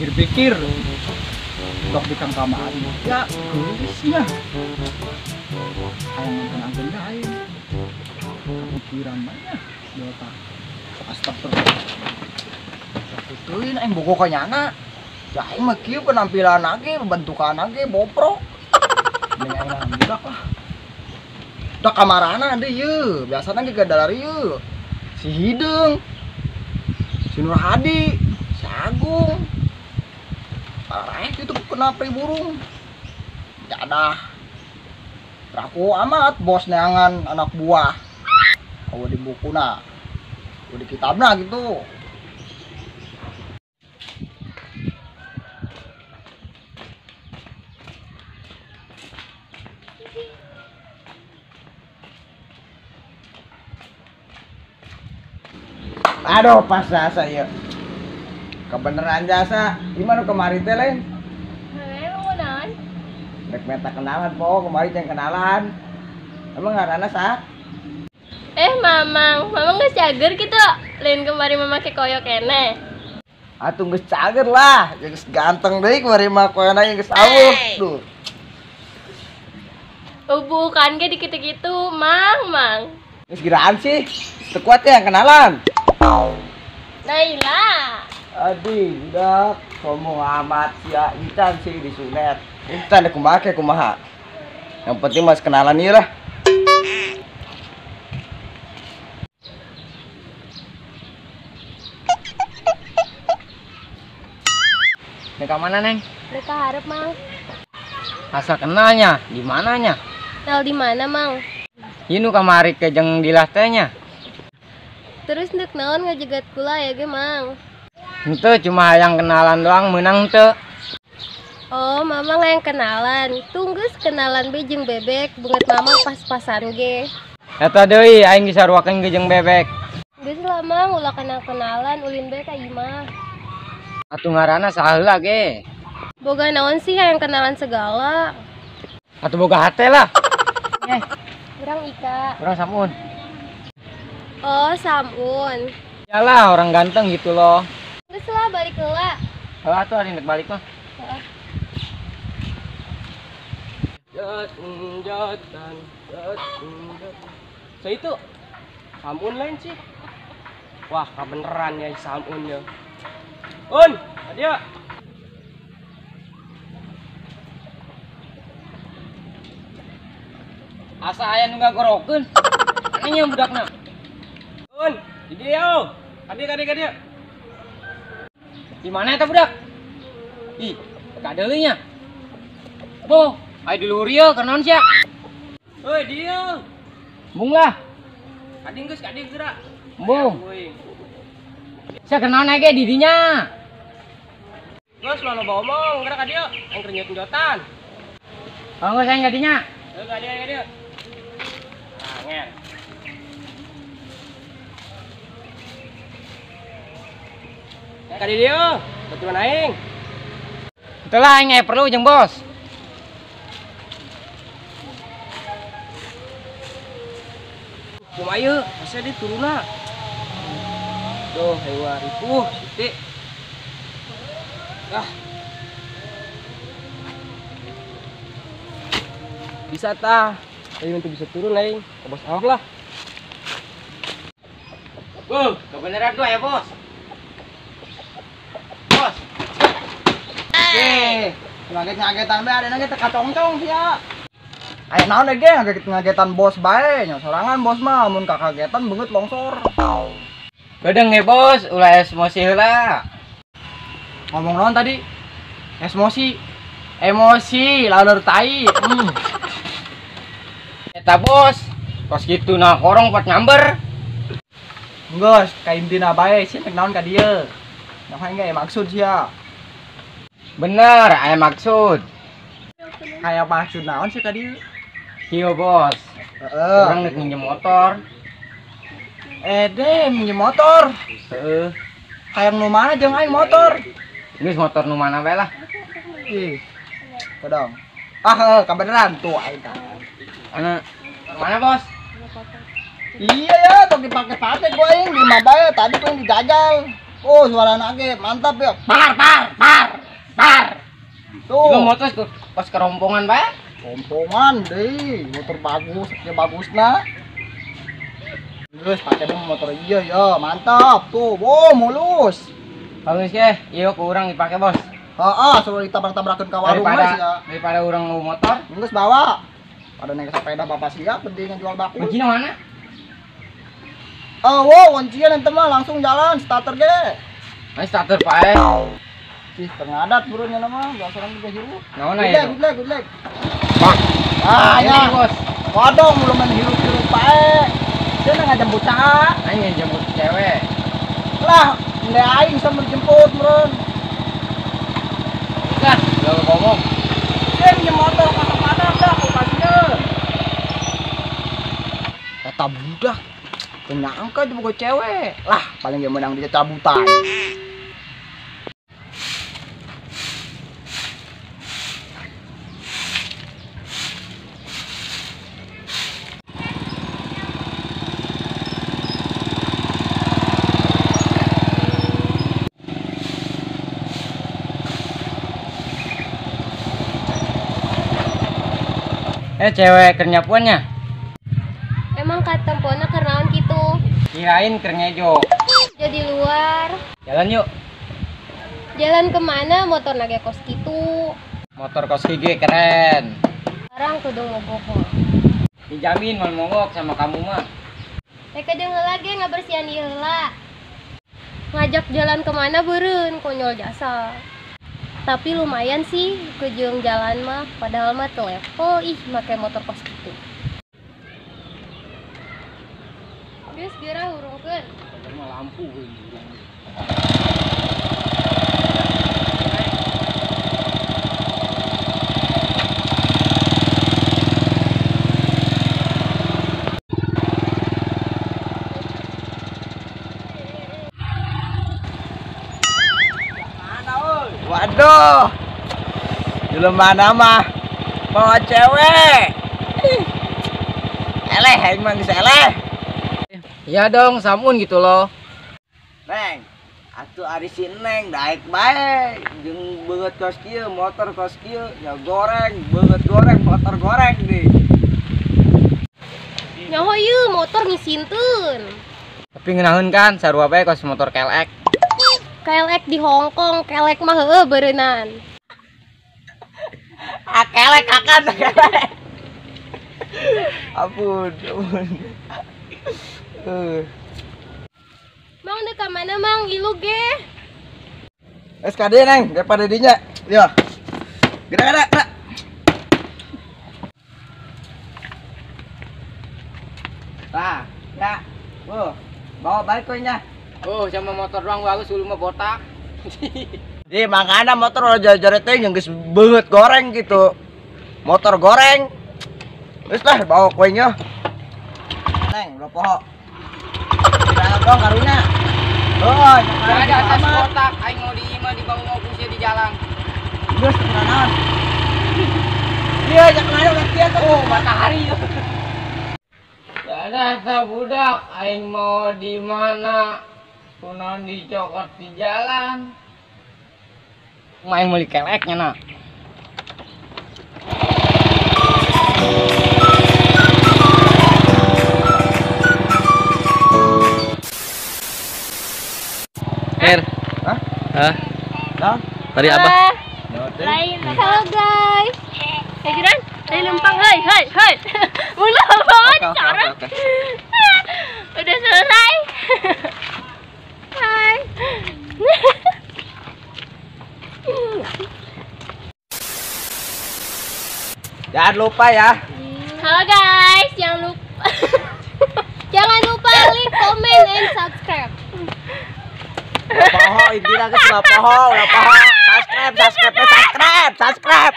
Pikir-pikir dok di kang kamari ya geulisnya. Hayang nonton aing. Kepikiran banyak di otak. Astagfirullah. Sakutuin aing bogo ka nyana. Ya aing mah kieu penampilan ge, bentukan ge boprok. Mending aing mah budak lah. Dak kamarana deui ieu, biasana ge gadalari ieu. Si Hideung, si Nur Hadi, si Agung. Parah itu kena pri burung. Jadah. Raku amat bos neangan anak buah. Awa di bukuna, awa di kitabna gitu. Aduh, pas jasa ya. Kebeneran jasa. Gimana kemari teh lain? Hei, mau naon? Rek meta kenalan po, kemari teh kenalan. Emang ngaranna saha? Mamang, mamang geus cager gitu. Lain kemari mama ke koyo keneh. Atuh geus cager lah, geus ganteng deui kemari mah koyona geus awuh. Duh. Bukan ge dikitu-kitu, Mang, Mang. Geus giraan sih. Teu kuat ya kenalan. Naila. Aduh, budak, sombong amat sia, incan sih disunet. Incan deh kumaha ke kumaha. Yang penting mas kenalan ieu lah. Nek mana, Neng? Nek hareup, Mang. Asa kenalnya, di mananya? Kenal di mana, Mang? Ieu nu kamari ke jeung dilah teh nya. Terus ndek naon ngajegat kula ya ge, Mang? Henteu, cuma yang kenalan doang meunang teu. Oh, Mamang yang kenalan. Tunggus kenalan be jeung bebek, bunget Mamang pas-pasan ge. Eta deui aing disaruakeun ge jeung bebek. Geus lah, Mang, ulah kenal-kenalan ulin be ka imah. Atuh ngaranna saha heula ge? Boga naon sih yang kenalan segala? Atuh boga hate lah. Urang Ika. Urang Samun. Oh, Samun. Iyalah, orang ganteng gitu loh. Geus lah, balik heula. Heeh atuh ari balik mah. Heeh. Jatan, jatan. Saya itu Samun lain sih. Wah, kebeneran ya Samun ya. Un, adia. Asa aya nu ngagorokeun. Aneh budakna. Un, di dieu. Kadieu kadieu kadieu. Di mana eta budak? Ih, kadeuleuh nya. Boh, aya di luhur ieu keur naon sia? Heuy, dieu. Embung lah. Kadieu geus kadieu geura. Embung. Sia keur naon ge di dinya? Geus loba omong, geura ka dieu. Aing keur nyeut-nyeotan. Oh, geus aing ka dinya. Heuh, ka dieu ka dieu. Angin. Kadi dia, betulan aing. Itulah aing perlu jeung bos. Kumaha ieu? Asa di turunna. Duh, hewa ripuh siti. Ah. Bisa tah. Aing teu bisa turun aing. Ka bos awak lah. Wuh, kebeneran gua ya, Bos. Bos. Oke, ngaget-ngagetan bae adena ge teu kacongcong sia. Aya naon ge ngaget-ngagetan bos bae, nya sorangan bos mah mun kakagetan beungeut longsor. Bedeng ge bos, ulah emosi heula. Ngomong naon tadi? Emosi. Emosi, laleur tai. Eta bos, kos kitu nah korong pot nyamber. Geus, ka intina bae sia nek naon ka dieu. Nah, aing ge maksud sia. Bener, aya maksud. Kayak maksud naon sih ka dieu? Kieu bos. Heeh. Urang nek minjem motor. Deh, minjem motor. Heeh. Hayang nu mana jeung aing motor? Geus motor nu mana bae lah. Ih. Kodong. Ah, heuh, kabeneran tuh aing tah. Ana mana bos? Iya ya, tong dipake-pake gua aing di mah bae tadi tuh dijajal. Oh, suara nage mantap ya. Par par par. Motor pas kerompongan bae. Rompongan deh, motor bagus, ya bagusna. Terus pakai motor iya ya, mantap tuh. Wow, mulus. Bagus ya, iya kurang dipakai bos. Heeh, suruh ditabrak-tabrakan ke warung mas ya. Daripada orang mau motor, geus bawa. Pada naik sepeda bapak siap, penting jual baku. Kuncinya mana? Oh, wow, kuncian ente mah langsung jalan starter ge. Nah, starter pae. Ih, tengadat burunya nama, biasa orang juga hirup. Naon aya? Good leg, good leg. Bang. Ah, ya, bos. Waduh, belum main hirup-hirup pae. Dia ngajemput saha? Aing ngajemput cewek. Lah, ndek aing sama jemput meureun. Lah, lo ngomong. Dia minjem motor ka Padang dah, ku kasieun. Eta budak penyangka juga cewek. Lah, paling dia menang dia cabutan. Cewek kernyapuannya. Emang katempona kernaon gitu? Kirain kerngejo. Jadi luar. Jalan yuk. Jalan kemana? Motor naga kos gitu. Motor kos gigi keren. Sekarang kudu mogok mah. Dijamin mau mogok sama kamu mah. Teh deung lagi ngabersihan ieu heula. Ngajak jalan kemana beureun konyol jasa. Tapi lumayan sih kejeng jalan mah, padahal mah teu level ih make motor kos gitu. Geus geura hurungkeun. Mah lampu Waduh, belum mana mah mau cewek. Eleh, emang bisa eleh. Iya dong, samun gitu loh. Neng, atuh ari si Neng daek bae jeung beungeut kos kieu, motor kos kieu, ya goreng, beungeut goreng, motor goreng deh. Nyaho ieu motor ngisinteun. Tapi ngeunaheun kan sarua bae kos motor KLX. Kelek di Hong Kong, kelek mah heueuh beureunan. Ah, kelek akan kelek. Ampun, ampun. Mang deuk ka mana Mang ilu ge? SKD Neng, daripada dinya. Yo. Gerak gerak, gerak. Tah, ya. Bu, bawa balik koinnya. Oh, sama motor doang bagus, dulu mah botak. Di makanya motor udah jare-jare teh yang geus beungeut goreng gitu. Motor goreng. Wis lah bawa kuenya. Neng, udah poho. Tidak dong karunya. Oh, ada atas botak, aing mau di imah dibangun mau kusia di jalan. Geus kunaon. Iya, jangan ada udah kieu tuh. Oh, matahari. Ada budak, aing mau di mana? Kunaon dicokot di jalan. Main meuli keleknya nah. Er. Hah? Hah? Nah? Tadi apa? Lain. Halo guys. Hey Jiran, hey lempang, hey hey hey. Mula banget cara. Udah selesai. Hai. Jangan lupa ya. Halo guys, jangan lupa. Jangan lupa like, comment, and subscribe. Poho intinya geus ulah poho, ulah poho. Subscribe, subscribe, subscribe, subscribe.